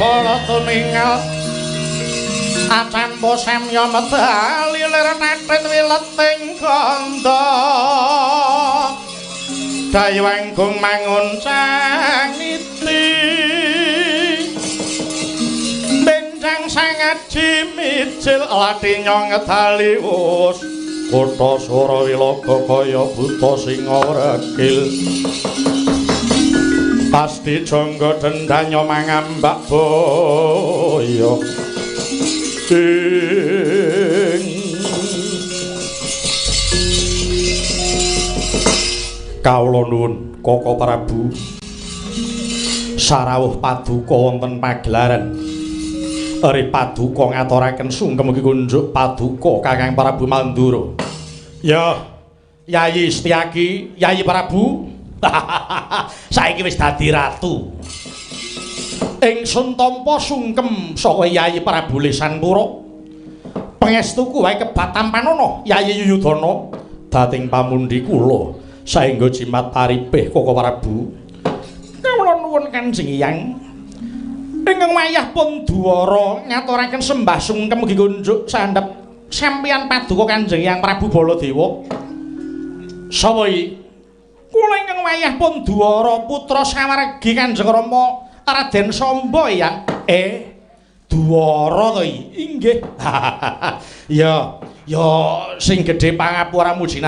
bala tuningal acampo samya medali lir tetet wileting gandha dayu anggung mangun cangiti benjang sangaji mijil lati nyong ngedali us kutha Surawilaga kaya buta singa wregil pasti jangga dendanya mangambak boyo ing kawula nuwun Koko Prabu sarawuh paduka wonten pagelaran. Eri paduka ngaturaken sungkem mugi kunjuk paduka Kakang Prabu Mandura. Ya, Yayi Setyaki, Yayi Prabu. Saiki wis dadi ratu. Ingsun tampa sungkem saka Yayi Prabu Lesanpura. Pangestuku wae kebat tampanana Yayi Yuyudana dating pamundi kula saengga jimat paripih Koko Prabu. Kawula nuwun Kanjeng Hyang. Ingkang wayah pun duwara ngaturaken sembah sungkem mugi kunjuk sandhep sampeyan paduka Kanjeng Hyang Prabu Baladewa. Sapa iki? Kula ingkang wayah pun duwara putra sawargi Kanjeng Rama Raden Samba Hyang. Duwara to iki? Inggih. Ya, ya sing gedhe pangapura muji.